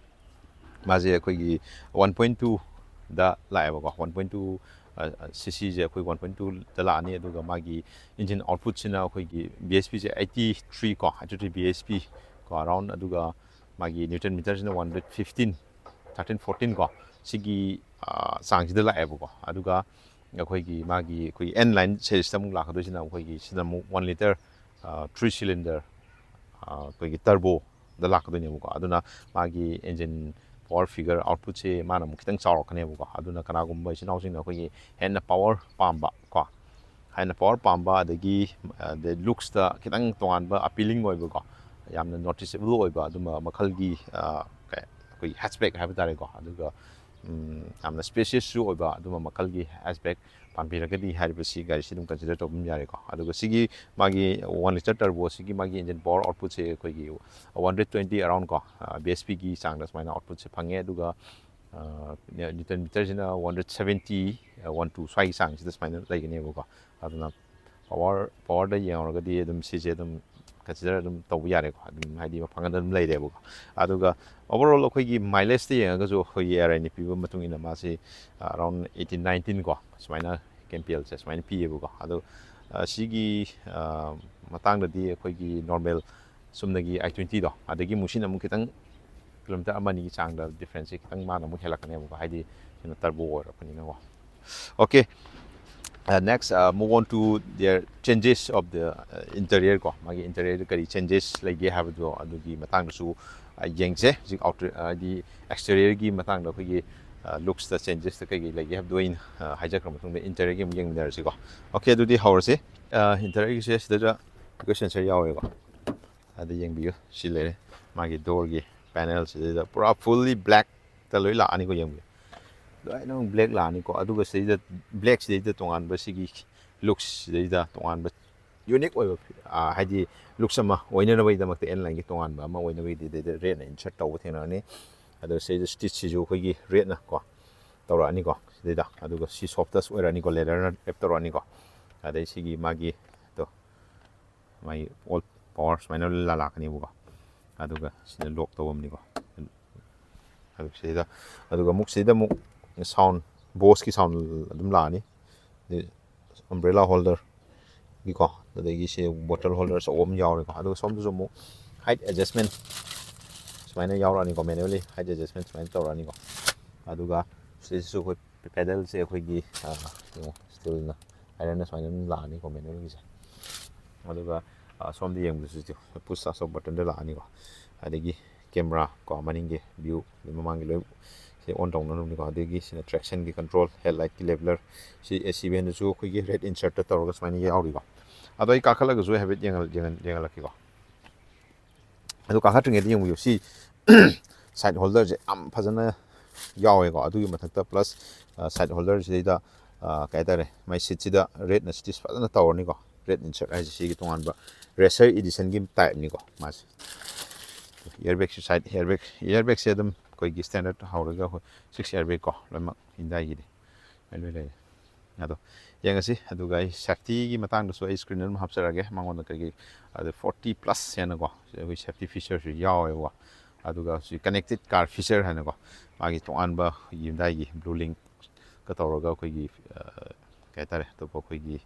ꯃꯥꯁꯦ ꯑꯩꯈꯣꯏꯒꯤ ꯋꯥꯟ ꯄꯣꯏꯟ ꯇꯨꯗ ꯂꯥꯛꯑꯦꯕꯀꯣ꯫ ꯋꯥꯟ ꯄꯣꯏꯟ ꯇꯨ ꯁꯤ ꯁꯤꯁꯦ ꯑꯩꯈꯣꯏ ꯋꯥꯟ ꯄꯣꯏꯟ ꯇꯨꯗ ꯂꯥꯛꯑꯅꯤ꯫ ꯑꯗꯨꯒ ꯃꯥꯒꯤ ꯏꯟꯖꯤꯟ ꯑꯥꯎꯠꯄꯨꯠꯁꯤꯅ ꯑꯩꯈꯣꯏꯒꯤ ꯕꯤ ꯑꯩꯆ ꯄꯤꯁꯦ ꯑꯩꯠꯇꯤ ꯊ꯭ꯔꯤ ꯀꯣ, eighty three B H P ꯀꯣ ꯑꯔꯥꯎꯟ꯫ ꯑꯗꯨꯒ ꯃꯥꯒꯤ ꯅ꯭ꯌꯨꯇꯟ ꯃꯤꯇꯔꯁꯤꯅ one hundred fifteen, thirteen fourteen ꯀꯣ꯫ ꯁꯤꯒꯤ ꯆꯥꯡꯁꯤꯗ ꯂꯥꯛꯑꯦꯕꯀꯣ꯫ ꯑꯗꯨꯒ ꯑꯩꯈꯣꯏꯒꯤ ꯃꯥꯒꯤ ꯑꯩꯈꯣꯏꯒꯤ ꯑꯦꯟ ꯂꯥꯏꯟ ꯁꯦꯔꯤꯁꯇ ꯑꯃꯨꯛ ꯂꯥꯛꯀꯗꯣꯏꯁꯤꯅ ꯑꯩꯈꯣꯏꯒꯤ ꯁꯤꯗ ꯑꯃꯨꯛ ꯋꯥꯟ ꯂꯤꯇꯔ ꯊ꯭ꯔꯤ ꯁꯤꯂꯤꯟꯗꯔ ꯑꯩꯈꯣꯏꯒꯤ ꯇꯔꯕꯣꯗ ꯂꯥꯛꯀꯗꯣꯏꯅꯦꯕꯀꯣ꯫ ꯑꯗꯨꯅ ꯃꯥꯒꯤ ꯏꯟꯖꯤꯟ ꯄꯋꯥꯔ ꯐꯤꯒꯔ ꯑꯥꯎꯠꯄꯨꯠꯁꯦ ꯃꯥꯅ ꯑꯃꯨꯛ ꯈꯤꯇꯪ ꯆꯥꯎꯔꯛꯀꯅꯦꯕꯀꯣ꯫ ꯑꯗꯨꯅ ꯀꯅꯥꯒꯨꯝꯕ ꯏꯆꯤꯟ ꯏꯅꯥꯎꯁꯤꯡꯅ ꯑꯩꯈꯣꯏꯒꯤ ꯍꯦꯟꯅ ꯄꯋꯥꯔ ꯄꯥꯝꯕ ꯀꯣ, ꯍꯦꯟꯅ ꯄꯋꯥꯔ ꯄꯥꯝꯕ, ꯑꯗꯒꯤ ꯑꯗꯩ ꯂꯨꯛꯁꯇ ꯈꯤꯇꯪ ꯇꯣꯉꯥꯟꯕ ꯑꯄꯤꯂꯤꯡ ꯑꯣꯏꯕꯀꯣ, ꯌꯥꯝꯅ ꯅꯣꯇꯤꯁꯦꯕꯜ ꯑꯣꯏꯕ ꯑꯗꯨꯝꯕ ꯃꯈꯜꯒꯤ ꯑꯩꯈꯣꯏ ꯍꯦꯠꯆꯕꯦꯛ ꯍꯥꯏꯕ ꯇꯥꯔꯦꯀꯣ꯫ ꯑꯗꯨꯒ ꯌꯥꯝꯅ ꯁ꯭ꯄꯦꯁꯤꯌꯁꯁꯨ ꯑꯣꯏꯕ ꯑꯗꯨꯝꯕ ꯃꯈꯜꯒꯤ ꯍꯦꯠꯆꯕꯦꯛ ꯄꯥꯝꯕꯤꯔꯒꯗꯤ ꯍꯥꯏꯔꯤꯕ ꯁꯤ ꯒꯥꯔꯤꯁꯤ ꯑꯗꯨꯝ ꯀꯟꯁꯤꯗꯔ ꯇꯧꯕ ꯑꯗꯨꯝ ꯌꯥꯔꯦꯀꯣ꯫ ꯑꯗꯨꯒ ꯁꯤꯒꯤ ꯃꯥꯒꯤ ꯋꯥꯟ ꯂꯤꯇꯔ ꯇꯔꯕꯣꯁꯤꯒꯤ ꯃꯥꯒꯤ ꯏꯟꯖꯤꯟ ꯄꯋꯥꯔ ꯑꯥꯎꯠꯄꯨꯠꯁꯦ ꯑꯩꯈꯣꯏꯒꯤ one hundred twenty around ꯀꯣ, ꯕꯤ ꯑꯦꯁ ꯄꯤꯒꯤ ꯆꯥꯡꯗ ꯁꯨꯃꯥꯏꯅ ꯑꯥꯎꯠꯄꯨꯠꯁꯦ ꯐꯪꯉꯦ꯫ ꯑꯗꯨꯒ ꯅ꯭ꯌꯨꯇꯟ ꯃꯤꯇꯔꯁꯤꯅ one hundred seventy, one two ꯁ꯭ꯋꯥꯏꯒꯤ ꯆꯥꯡꯁꯤꯗ ꯁꯨꯃꯥꯏꯅ ꯂꯩꯒꯅꯦꯕꯀꯣ꯫ ꯑꯗꯨꯅ ꯄꯋꯥꯔ ꯄꯋꯥꯔꯗ ꯌꯦꯡꯉꯨꯔꯒꯗꯤ ꯑꯗꯨꯝ ꯁꯤꯁꯦ ꯑꯗꯨꯝ ꯀꯟꯁꯤꯗꯔ ꯑꯗꯨꯝ ꯇꯧꯕ ꯌꯥꯔꯦꯀꯣ, ꯑꯗꯨꯝ ꯍꯥꯏꯗꯤ ꯃꯄꯥꯡꯒꯜꯗ ꯑꯗꯨꯝ ꯂꯩꯔꯦꯕꯀꯣ꯫ ꯑꯗꯨꯒ ꯑꯣꯚꯔꯑꯣꯜ ꯑꯩꯈꯣꯏꯒꯤ ꯃꯥꯏꯂꯦꯖꯇ ꯌꯦꯡꯉꯒꯁꯨ ꯑꯩꯈꯣꯏꯒꯤ ꯑꯦ ꯑꯥꯔ ꯑꯥꯏꯅ ꯄꯤꯕ ꯃꯇꯨꯡ ꯏꯟꯅ ꯃꯥꯁꯤ ꯑꯔꯥꯎꯟ eighteen nineteen ꯀꯣ, ꯁꯨꯃꯥꯏꯅ ꯀꯦꯝꯄꯤꯌꯦꯜꯁꯦ ꯁꯨꯃꯥꯏꯅ ꯄꯤꯌꯦꯕꯀꯣ꯫ ꯑꯗꯣ ꯁꯤꯒꯤ ꯃꯇꯥꯡꯗꯗꯤ ꯑꯩꯈꯣꯏꯒꯤ ꯅꯣꯔꯃꯦꯜ ꯁꯨꯝꯅꯒꯤ ꯑꯥꯏ ꯇ꯭ꯋꯦꯟꯇꯤꯗꯣ, ꯑꯗꯒꯤ ꯃꯨꯛꯁꯤꯅ ꯑꯃꯨꯛ ꯈꯤꯇꯪ ꯀꯤꯂꯣꯃꯤꯇꯔ ꯑꯃ ꯑꯅꯤꯒꯤ ꯆꯥꯡꯗ ꯗꯤꯐ꯭ꯔꯦꯟꯁꯁꯦ ꯈꯤꯇꯪ ꯃꯥꯅ ꯑꯃꯨꯛ ꯍꯦꯜꯂꯛꯀꯅꯦꯕꯀꯣ, ꯍꯥꯏꯗꯤ ꯁꯤꯅ ꯇꯔꯕꯣ ꯑꯣꯏꯔꯛꯄꯅꯤꯅꯀꯣ꯫ Okay, next, move on to their changes of the interior ꯀꯣ, ꯃꯥꯒꯤ interior ꯗ ꯀꯔꯤ changes ꯂꯩꯒꯦ ꯍꯥꯏꯕꯗꯣ ꯑꯗꯨꯒꯤ ꯃꯇꯥꯡꯗꯁꯨ ꯌꯦꯡꯁꯦ꯫ ꯍꯧꯖꯤꯛ ꯑꯥꯎꯇꯔ ꯍꯥꯏꯗꯤ exterior ꯒꯤ ꯃꯇꯥꯡꯗ ꯑꯩꯈꯣꯏꯒꯤ looks ꯇ changes ꯇ ꯀꯩꯀꯩ ꯂꯩꯒꯦ ꯍꯥꯏꯕꯗꯣ ꯑꯩꯅ ꯍꯥꯏꯖꯈ꯭ꯔ ꯃꯇꯨꯡꯗ interior ꯒꯤ ꯑꯃꯨꯛ ꯌꯦꯡꯃꯤꯟꯅꯔꯁꯤꯀꯣ꯫ Okay, ꯑꯗꯨꯗꯤ ꯍꯧꯔꯁꯤ꯫ Interior ꯒꯤꯁꯦ ꯁꯤꯗ ꯑꯩꯈꯣꯏ sensor ꯌꯥꯎꯋꯦꯀꯣ꯫ ꯑꯗ ꯌꯦꯡꯕꯤꯌꯨ, ꯁꯤ ꯂꯩꯔꯦ ꯃꯥꯒꯤ door ꯒꯤ panel ꯁꯤꯗꯩꯗ ꯄꯨꯔꯥ fully black ꯇ ꯂꯣꯏ ꯂꯥꯛꯑꯅꯤꯀꯣ꯫ ꯌꯦꯡꯕꯤꯌꯨ, ꯂꯣꯏꯅꯃꯛ black ꯂꯥꯛꯑꯅꯤꯀꯣ꯫ ꯑꯗꯨꯒ ꯁꯤꯗꯩꯗ black ꯁꯤꯗꯩꯗ ꯇꯣꯉꯥꯟꯕ ꯁꯤꯒꯤ looks ꯁꯤꯗꯩꯗ ꯇꯣꯉꯥꯟꯕ unique ꯑꯣꯏꯕ ꯍꯥꯏꯗꯤ looks ꯑꯃ ꯑꯣꯏꯅꯅꯕꯒꯤꯗꯃꯛꯇ N-Line ꯒꯤ ꯇꯣꯉꯥꯟꯕ ꯑꯃ ꯑꯣꯏꯅꯕꯒꯤꯗꯤ ꯁꯤꯗꯩꯗ red ꯅ insert ꯇꯧꯕ ꯊꯦꯡꯅꯔꯅꯤ꯫ ꯑꯗꯣ ꯁꯤꯗꯩꯗ stitch ꯁꯤꯁꯨ ꯑꯩꯈꯣꯏꯒꯤ red ꯅ ꯀꯣ ꯇꯧꯔꯛꯑꯅꯤꯀꯣ ꯁꯤꯗꯩꯗ꯫ ꯑꯗꯨꯒ ꯁꯤ soft touch ꯑꯣꯏꯔꯛꯑꯅꯤꯀꯣ, leather ꯅ wrap ꯇꯧꯔꯛꯑꯅꯤꯀꯣ꯫ ꯑꯗꯩ ꯁꯤꯒꯤ ꯃꯥꯒꯤ ꯑꯗꯣ ꯃꯥꯒꯤ all power ꯁꯨꯃꯥꯏꯅ ꯂꯥꯛꯀꯅꯦꯕꯀꯣ꯫ ꯑꯗꯨꯒ ꯁꯤꯗ lock ꯇꯧꯐꯝꯅꯤꯀꯣ꯫ ꯑꯗꯨ ꯁꯤꯗ, ꯑꯗꯨꯒ ꯑꯃꯨꯛ ꯁꯤꯗ ꯑꯃꯨꯛ sound, Bose ꯀꯤ sound ꯑꯗꯨꯝ ꯂꯥꯛꯑꯅꯤ꯫ Umbrella holder ꯒꯤꯀꯣ, ꯑꯗꯒꯤ ꯁꯤ bottle holder ꯑꯆꯧꯕ ꯑꯃ ꯌꯥꯎꯔꯦꯀꯣ꯫ ꯑꯗꯨꯒ ꯁꯣꯝꯗꯁꯨ ꯑꯃꯨꯛ height adjustment ꯁꯨꯃꯥꯏꯅ ꯌꯥꯎꯔꯛꯑꯅꯤꯀꯣ, manually height adjustment ꯁꯨꯃꯥꯏꯅ ꯇꯧꯔꯛꯑꯅꯤꯀꯣ꯫ ꯑꯗꯨꯒ ꯁꯤꯗꯁꯨ ꯑꯩꯈꯣꯏ pedal ꯁꯦ ꯑꯩꯈꯣꯏꯒꯤ ꯌꯦꯡꯉꯣ, steel ꯅ, iron ꯅ ꯁꯨꯃꯥꯏꯅ ꯑꯗꯨꯝ ꯂꯥꯛꯑꯅꯤꯀꯣ manual ꯒꯤꯁꯦ꯫ ꯑꯗꯨꯒ ꯁꯣꯝꯗ ꯌꯦꯡꯕꯗꯁꯨ push start stop button ꯗ ꯂꯥꯛꯑꯅꯤꯀꯣ꯫ ꯑꯗꯒꯤ camera ꯀꯣ, ꯃꯅꯤꯡꯒꯤ view, ꯃꯃꯥꯡꯒꯤ ꯂꯣꯏ ꯁꯤ on ꯇꯧꯅꯅꯕꯅꯤꯀꯣ꯫ ꯑꯗꯒꯤ ꯁꯤꯅ traction ꯒꯤ control, headlight ꯀꯤ leveler, ꯁꯤ AC vent ꯗꯁꯨ ꯑꯩꯈꯣꯏꯒꯤ red insert ꯇꯧꯔꯒ ꯁꯨꯃꯥꯏꯅ ꯌꯥꯎꯔꯤꯀꯣ꯫ ꯑꯗꯣ ꯑꯩ ꯀꯥꯈꯠꯂꯒꯁꯨ ꯍꯥꯏꯐꯦꯠ ꯌꯦꯡꯍꯜ-, ꯌꯦꯡꯍꯜ-, ꯌꯦꯡꯍꯜꯂꯛꯀꯦꯀꯣ꯫ ꯑꯗꯨ ꯀꯥꯈꯠꯇ꯭ꯔꯤꯉꯩꯗ ꯌꯦꯡꯕꯤꯌꯨ, ꯁꯤ side holder ꯁꯦ ꯌꯥꯝ ꯐꯖꯅ ꯌꯥꯎꯋꯦꯀꯣ꯫ ꯑꯗꯨꯒꯤ ꯃꯊꯛꯇ plus side holder ꯁꯤꯗꯩꯗ ꯀꯩ ꯍꯥꯏꯇꯥꯔꯦ, ꯃꯥꯏ seat ꯁꯤꯗ red ꯅ stitch ꯐꯖꯅ ꯇꯧꯔꯅꯤꯀꯣ꯫ Red insert ꯍꯥꯏꯁꯦ ꯁꯤꯒꯤ ꯇꯣꯉꯥꯟꯕ racer edition ꯒꯤ type ꯅꯤꯀꯣ ꯃꯥꯁꯦ꯫ Airbag ꯁꯨ side airbag, airbag ꯁꯦ ꯑꯗꯨꯝ ꯑꯩꯈꯣꯏꯒꯤ standard ꯍꯧꯔꯒ ꯑꯩꯈꯣꯏ six airbag ꯀꯣ, ꯂꯣꯏꯅꯃꯛ Hyundai ꯒꯤꯗꯤ ꯂꯣꯏ ꯂꯩꯔꯦ꯫ ꯑꯗꯣ ꯌꯦꯡꯉꯁꯤ꯫ ꯑꯗꯨꯒ ꯑꯩ safety ꯒꯤ ꯃꯇꯥꯡꯗꯁꯨ ꯑꯩ screen ꯗ ꯑꯗꯨꯝ ꯍꯥꯞꯆꯔꯛꯑꯒꯦ꯫ ꯃꯉꯣꯟꯗ ꯀꯩꯀꯩ ꯑꯗ forty plus ꯍꯥꯏꯅꯀꯣ, ꯁꯤꯗ ꯑꯩꯈꯣꯏ safety feature ꯁꯨ ꯌꯥꯎꯋꯦꯕꯀꯣ꯫ ꯑꯗꯨꯒ ꯍꯧꯖꯤꯛ connected car feature ꯍꯥꯏꯅꯀꯣ, ꯃꯥꯒꯤ ꯇꯣꯉꯥꯟꯕ Hyundai ꯒꯤ Blue Link ꯀ ꯇꯧꯔꯒ ꯑꯩꯈꯣꯏꯒꯤ ꯀꯩ ꯍꯥꯏꯇꯥꯔꯦ, ꯑꯇꯣꯞꯄ ꯑꯩꯈꯣꯏꯒꯤ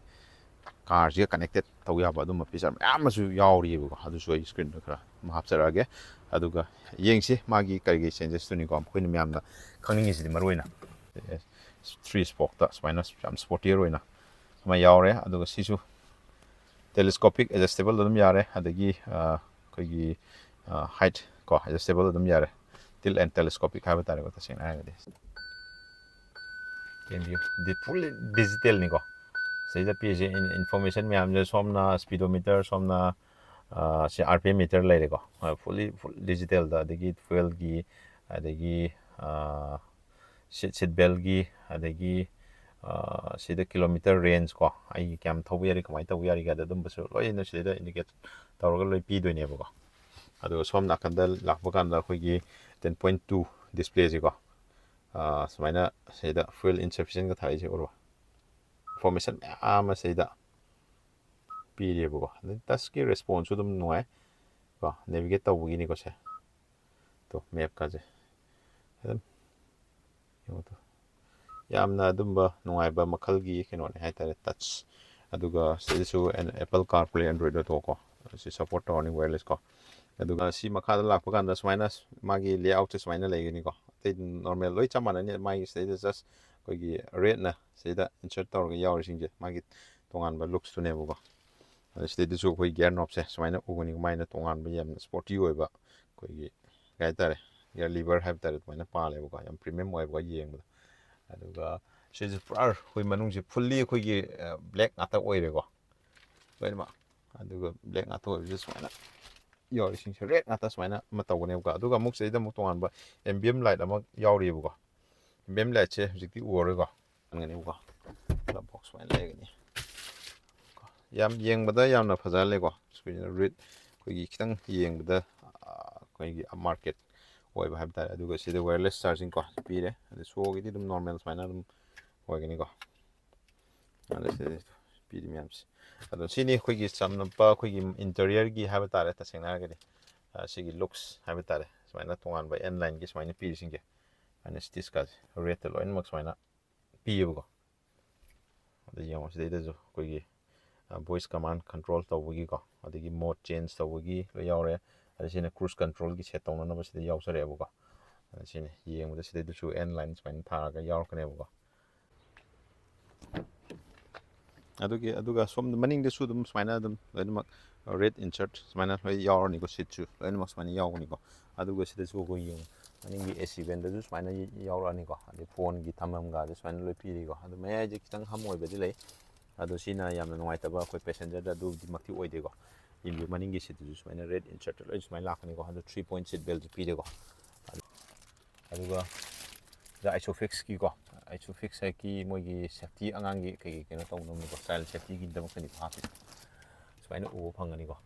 ꯀꯥꯔꯁꯤꯒ ꯀꯅꯦꯛꯇꯦꯠ ꯇꯧ ꯌꯥꯕ ꯑꯗꯨꯝꯕ ꯐꯤꯆꯔ ꯃꯌꯥꯝ ꯑꯃꯁꯨ ꯌꯥꯎꯔꯤꯑꯕꯀꯣ꯫ ꯑꯗꯨꯁꯨ ꯑꯩ ꯁ꯭ꯀ꯭ꯔꯤꯟꯗ ꯈꯔ ꯑꯃ ꯍꯥꯞꯆꯔꯛꯑꯒꯦ꯫ ꯑꯗꯨꯒ ꯌꯦꯡꯁꯤ ꯃꯥꯒꯤ ꯀꯔꯤ ꯀꯔꯤ ꯆꯦꯟꯖꯦꯁꯇꯨꯅꯤꯀꯣ꯫ ꯑꯩꯈꯣꯏꯅ ꯃꯌꯥꯝꯅ ꯈꯪꯅꯤꯡꯉꯤꯁꯤꯗꯤ ꯃꯔꯨ ꯑꯣꯏꯅ ꯊ꯭ꯔꯤ ꯁ꯭ꯄꯣꯛꯇ ꯁꯨꯃꯥꯏꯅ ꯌꯥꯝ ꯁ꯭ꯄꯣꯔꯇꯤꯌꯔ ꯑꯣꯏꯅ ꯑꯃ ꯌꯥꯎꯔꯦ꯫ ꯑꯗꯨꯒ ꯁꯤꯁꯨ ꯇꯦꯂꯦꯁꯀꯣꯄꯤꯛ ꯑꯦꯗꯖꯁꯇꯦꯕꯜ ꯑꯗꯨꯝ ꯌꯥꯔꯦ꯫ ꯑꯗꯒꯤ ꯑꯩꯈꯣꯏꯒꯤ ꯍꯥꯏꯠ ꯀꯣ ꯑꯦꯗꯖꯁꯇꯦꯕꯜ ꯑꯗꯨꯝ ꯌꯥꯔꯦ꯫ ꯇꯤꯜ ꯑꯦꯟ ꯇꯦꯂꯦꯁꯀꯣꯄꯤꯛ ꯍꯥꯏꯕ ꯇꯥꯔꯦꯀꯣ ꯇꯁꯦꯡꯅ ꯍꯥꯏꯔꯒꯗꯤ꯫ ꯌꯦꯡꯕꯤꯌꯨ, ꯗꯤ ꯐꯨꯜꯂꯤ ꯗꯤꯖꯤꯇꯦꯜꯅꯤꯀꯣ꯫ ꯁꯤꯗꯩꯗ ꯄꯤꯔꯤꯁꯦ ꯏꯟꯐꯣꯔꯃꯦꯁꯟ ꯃꯌꯥꯝꯁꯦ ꯁꯣꯝꯅ ꯁ꯭ꯄꯤꯗꯣꯃꯤꯇꯔ, ꯁꯣꯝꯅ ꯁꯤ ꯑꯥꯔ ꯄꯤ ꯑꯦꯝ ꯃꯤꯇꯔ ꯂꯩꯔꯦꯀꯣ꯫ ꯐꯨꯜꯂꯤ ꯐꯨꯜ ꯗꯤꯖꯤꯇꯦꯜꯗ, ꯑꯗꯒꯤ ꯐ꯭ꯌꯨꯋꯦꯜꯒꯤ, ꯑꯗꯒꯤ ꯁꯤꯠ ꯁꯤꯠ ꯕꯦꯜꯒꯤ, ꯑꯗꯒꯤ ꯁꯤꯗ ꯀꯤꯂꯣꯃꯤꯇꯔ ꯔꯦꯟꯖ ꯀꯣ, ꯑꯩꯒꯤ ꯀꯌꯥꯝ ꯊꯧꯕ ꯌꯥꯔꯤ, ꯀꯃꯥꯏꯅ ꯇꯧꯕ ꯌꯥꯔꯤ ꯀꯥꯏꯗ ꯑꯗꯨꯝꯕꯁꯨ ꯂꯣꯏꯅ ꯁꯤꯗꯩꯗ ꯏꯟꯗꯤꯀꯦꯠ ꯇꯧꯔꯒ ꯂꯣꯏ ꯄꯤꯗꯣꯏꯅꯦꯕꯀꯣ꯫ ꯑꯗꯨꯒ ꯁꯣꯝ ꯅꯥꯀꯟꯗ ꯂꯥꯛꯄ ꯀꯥꯟꯗ ꯑꯩꯈꯣꯏꯒꯤ ꯇꯦꯟ ꯄꯣꯏꯟ ꯇꯨ ꯗꯤꯁꯄ꯭ꯂꯦꯁꯤꯀꯣ, ꯁꯨꯃꯥꯏꯅ ꯁꯤꯗ ꯐ꯭ꯌꯨꯋꯦꯜ ꯏꯟꯁꯐꯤꯁꯦꯟꯒ ꯊꯥꯔꯛꯏꯁꯦ ꯎꯔꯣ꯫ ꯏꯟꯐꯣꯔꯃꯦꯁꯟ ꯃꯌꯥꯝ ꯑꯃ ꯁꯤꯗ ꯄꯤꯔꯤꯑꯕꯀꯣ꯫ ꯑꯗꯩ ꯇꯁꯀꯤ ꯔꯦꯁꯄꯣꯟꯁꯁꯨ ꯑꯗꯨꯝ ꯅꯨꯡꯉꯥꯏ ꯀꯣ, ꯅꯦꯚꯤꯒꯦꯠ ꯇꯧꯕꯒꯤꯅꯤꯀꯣ ꯁꯦ꯫ ꯇꯣ ꯃꯦꯞꯀꯁꯦ ꯑꯗꯨꯝ ꯌꯦꯡꯉꯣ ꯇꯣ꯫ ꯌꯥꯝꯅ ꯑꯗꯨꯝꯕ ꯅꯨꯡꯉꯥꯏꯕ ꯃꯈꯜꯒꯤ ꯀꯩꯅꯣꯅꯦ ꯍꯥꯏꯇꯥꯔꯦ, ꯇꯆ꯫ ꯑꯗꯨꯒ ꯁꯤꯗꯁꯨ apple car play, Android auto ꯀꯣ, ꯁꯤ ꯁꯞꯄꯣꯔꯠ ꯇꯧꯔꯅꯤ, ꯋꯥꯌꯔꯂꯦꯁ ꯀꯣ꯫ ꯑꯗꯨꯒ ꯁꯤ ꯃꯈꯥꯗ ꯂꯥꯛꯄ ꯀꯥꯟꯗ ꯁꯨꯃꯥꯏꯅ ꯃꯥꯒꯤ ꯂꯦꯑꯥꯎꯠꯁꯦ ꯁꯨꯃꯥꯏꯅ ꯂꯩꯒꯅꯤꯀꯣ꯫ ꯑꯇꯩ ꯅꯣꯔꯃꯦꯜ ꯂꯣꯏ ꯆꯞ ꯃꯥꯟꯅꯅꯤ꯫ ꯃꯥꯒꯤ ꯁꯤꯗꯩꯗ ꯖꯁ ꯑꯩꯈꯣꯏꯒꯤ ꯔꯦꯠꯅ ꯁꯤꯗ ꯏꯟꯁꯔꯠ ꯇꯧꯔꯒ ꯌꯥꯎꯔꯤꯁꯤꯡꯁꯦ ꯃꯥꯒꯤ ꯇꯣꯉꯥꯟꯕ ꯂꯨꯛꯁꯇꯨꯅꯦꯕꯀꯣ꯫ ꯑꯗ ꯁꯤꯗꯩꯗꯁꯨ ꯑꯩꯈꯣꯏ ꯒꯤꯌꯔ ꯅꯣꯞꯁꯦ ꯁꯨꯃꯥꯏꯅ ꯎꯒꯅꯤ, ꯃꯥꯏꯅ ꯇꯣꯉꯥꯟꯕ ꯌꯥꯝꯅ ꯁ꯭ꯄꯣꯔꯇꯤ ꯑꯣꯏꯕ ꯑꯩꯈꯣꯏꯒꯤ ꯀꯩ ꯍꯥꯏꯇꯥꯔꯦ, ꯒꯤꯌꯔ ꯂꯤꯚꯔ ꯍꯥꯏꯕ ꯇꯥꯔꯦ, ꯑꯗꯨꯃꯥꯏꯅ ꯄꯥꯜꯂꯦꯕꯀꯣ꯫ ꯌꯥꯝ ꯄ꯭ꯔꯤꯃꯤꯌꯝ ꯑꯣꯏꯕ ꯌꯦꯡꯕꯗ꯫ ꯑꯗꯨꯒ ꯁꯤꯁꯦ ꯄꯨꯔꯥ ꯑꯩꯈꯣꯏ ꯃꯅꯨꯡꯁꯦ ꯐꯨꯜꯂꯤ ꯑꯩꯈꯣꯏꯒꯤ ꯕ꯭ꯂꯦꯛ ꯉꯥꯛꯇ ꯑꯣꯏꯔꯦꯀꯣ ꯂꯣꯏꯅꯃꯛ꯫ ꯑꯗꯨꯒ ꯕ꯭ꯂꯦꯛ ꯉꯥꯛꯇ ꯑꯣꯏꯕꯁꯦ ꯁꯨꯃꯥꯏꯅ ꯌꯥꯎꯔꯤꯁꯤꯡꯁꯦ ꯔꯦꯠ ꯉꯥꯛꯇ ꯁꯨꯃꯥꯏꯅ ꯑꯃ ꯇꯧꯒꯅꯦꯕꯀꯣ꯫ ꯑꯗꯨꯒ ꯑꯃꯨꯛ ꯁꯤꯗꯩꯗ ꯑꯃꯨꯛ ꯇꯣꯉꯥꯟꯕ ꯑꯦꯝꯕꯤꯌꯝ ꯂꯥꯏꯠ ꯑꯃ ꯌꯥꯎꯔꯤꯕꯀꯣ꯫ ꯑꯦꯝꯕꯤꯌꯝ ꯂꯥꯏꯠꯁꯦ ꯍꯧꯖꯤꯛꯇꯤ ꯎꯔꯔꯣꯏꯀꯣ, ꯈꯟꯒꯅꯦꯕꯀꯣ꯫ ꯕꯣꯛꯁ ꯁꯨꯃꯥꯏꯅ ꯂꯩꯒꯅꯤ꯫ ꯌꯥꯝ ꯌꯦꯡꯕꯗ ꯌꯥꯝꯅ ꯐꯖꯍꯜꯂꯦꯀꯣ꯫ ꯁ꯭ꯀ꯭ꯔꯤꯟ ꯔꯤꯠ ꯑꯩꯈꯣꯏꯒꯤ ꯈꯤꯇꯪ ꯌꯦꯡꯕꯗ ꯑꯩꯈꯣꯏꯒꯤ ꯃꯥꯔꯀꯦꯠ ꯑꯣꯏꯕ ꯍꯥꯏꯕ ꯇꯥꯔꯦ꯫ ꯑꯗꯨꯒ ꯁꯤꯗ ꯋꯥꯌꯔꯂꯦꯁ ꯆꯥꯔꯖꯤꯡ ꯀꯣ ꯄꯤꯔꯦ꯫ ꯑꯗ ꯁꯣꯒꯤꯗꯤ ꯑꯗꯨꯝ ꯅꯣꯔꯃꯦꯜ ꯁꯨꯃꯥꯏꯅ ꯑꯗꯨꯝ ꯑꯣꯏꯒꯅꯤꯀꯣ꯫ ꯑꯗ ꯁꯤꯗ ꯄꯤꯔꯤ ꯃꯌꯥꯝꯁꯦ꯫ ꯑꯗꯣ ꯁꯤꯅꯤ ꯑꯩꯈꯣꯏꯒꯤ ꯆꯝꯂꯞꯄ ꯑꯩꯈꯣꯏꯒꯤ ꯏꯟꯇꯔꯤꯌꯔꯒꯤ ꯍꯥꯏꯕ ꯇꯥꯔꯦ꯫ ꯇꯁꯦꯡꯅ ꯍꯥꯏꯔꯒꯗꯤ ꯁꯤꯒꯤ ꯂꯨꯛꯁ ꯍꯥꯏꯕ ꯇꯥꯔꯦ, ꯁꯨꯃꯥꯏꯅ ꯇꯣꯉꯥꯟꯕ ꯑꯦꯟ ꯂꯥꯏꯟꯒꯤ ꯁꯨꯃꯥꯏꯅ ꯄꯤꯔꯤꯁꯤꯡꯁꯦ, ꯑꯦꯅꯦꯁꯇꯤꯁꯀꯁꯦ ꯔꯦꯠꯇ ꯂꯣꯏꯅꯃꯛ ꯁꯨꯃꯥꯏꯅ ꯄꯤꯌꯦꯕꯀꯣ꯫ ꯑꯗ ꯌꯦꯡꯉꯣ, ꯁꯤꯗꯩꯗꯁꯨ ꯑꯩꯈꯣꯏꯒꯤ ꯚꯣꯏꯁ ꯀꯃꯥꯟ ꯀꯟꯇ꯭ꯔꯣꯜ ꯇꯧꯕꯒꯤꯀꯣ, ꯑꯗꯒꯤ ꯃꯣꯠ ꯆꯦꯟꯖ ꯇꯧꯕꯒꯤ ꯂꯣꯏ ꯌꯥꯎꯔꯦ꯫ ꯑꯗ ꯁꯤꯅ ꯀ꯭ꯔꯨꯖ ꯀꯟꯇ꯭ꯔꯣꯜꯒꯤ ꯁꯦꯠ ꯇꯧꯅꯅꯕ ꯁꯤꯗ ꯌꯥꯎꯖꯔꯛꯑꯦꯕꯀꯣ꯫ ꯑꯗ ꯁꯤꯅꯤ ꯌꯦꯡꯕꯗ ꯁꯤꯗꯩꯗꯁꯨ ꯑꯦꯟ ꯂꯥꯏꯟ ꯁꯨꯃꯥꯏꯅ ꯊꯥꯔꯒ ꯌꯥꯎꯔꯛꯀꯅꯦꯕꯀꯣ꯫ ꯑꯗꯨꯒꯤ ꯑꯗꯨꯒ ꯁꯣꯝꯗ ꯃꯅꯤꯡꯗꯁꯨ ꯑꯗꯨꯝ ꯁꯨꯃꯥꯏꯅ ꯑꯗꯨꯝ ꯂꯣꯏꯅꯃꯛ ꯔꯦꯠ ꯏꯟꯁꯔꯠ ꯁꯨꯃꯥꯏꯅ ꯂꯣꯏ ꯌꯥꯎꯔꯅꯤꯀꯣ꯫ ꯁꯤꯠꯁꯨ ꯂꯣꯏꯅꯃꯛ ꯁꯨꯃꯥꯏꯅ ꯌꯥꯎꯒꯅꯤꯀꯣ꯫ ꯑꯗꯨꯒ ꯁꯤꯗꯁꯨ ꯑꯩꯈꯣꯏ ꯌꯦꯡꯉꯨ, ꯃꯅꯤꯡꯒꯤ ꯑꯦ ꯁꯤ ꯚꯦꯟꯗꯁꯨ ꯁꯨꯃꯥꯏꯅ ꯌꯥꯎꯔꯛꯑꯅꯤꯀꯣ꯫ ꯑꯗꯩ ꯐꯣꯟꯒꯤ ꯊꯝꯐꯝꯒꯗꯤ ꯁꯨꯃꯥꯏꯅ ꯂꯣꯏ ꯄꯤꯔꯤꯀꯣ꯫ ꯑꯗꯨ ꯃꯌꯥꯏꯁꯦ ꯈꯤꯇꯪ ꯍꯝ ꯑꯣꯏꯕꯗꯤ ꯂꯩ꯫ ꯑꯗꯣ ꯁꯤꯅ ꯌꯥꯝꯅ ꯅꯨꯡꯉꯥꯏꯇꯕ ꯑꯩꯈꯣꯏ ꯄꯦꯁꯦꯟꯖꯔꯗ ꯑꯗꯨꯗꯤꯃꯛꯇꯤ ꯑꯣꯏꯗꯦꯀꯣ꯫ ꯌꯦꯡꯕꯤꯌꯨ, ꯃꯅꯤꯡꯒꯤ ꯁꯤꯠꯇꯨꯁꯨ ꯁꯨꯃꯥꯏꯅ ꯔꯦꯠ ꯏꯟꯁꯔꯠ ꯂꯣꯏ ꯁꯨꯃꯥꯏꯅ ꯂꯥꯛꯀꯅꯤꯀꯣ꯫ ꯑꯗꯣ ꯊ꯭ꯔꯤ ꯄꯣꯏꯟꯠ ꯁꯤꯠ ꯕꯦꯜꯠꯁꯨ ꯄꯤꯔꯦꯀꯣ꯫ ꯑꯗꯨꯒ ꯁꯤꯗ ꯑꯥꯏꯁꯣꯐꯤꯛꯁꯀꯤꯀꯣ, ꯑꯥꯏꯁꯣꯐꯤꯛꯁ ꯍꯥꯏꯀꯤ ꯃꯣꯏꯒꯤ ꯁꯦꯐꯇꯤ, ꯑꯉꯥꯡꯒꯤ ꯀꯩꯀꯩ ꯀꯩꯅꯣ ꯇꯧꯅꯕꯀꯣ, ꯆꯥꯏꯜ ꯁꯦꯐꯇꯤꯒꯤꯗꯃꯛꯇꯅꯤꯀꯣ ꯍꯥꯞꯄꯤꯁꯦ꯫ ꯁꯨꯃꯥꯏꯅ ꯎꯕ ꯐꯪꯒꯅꯤꯀꯣ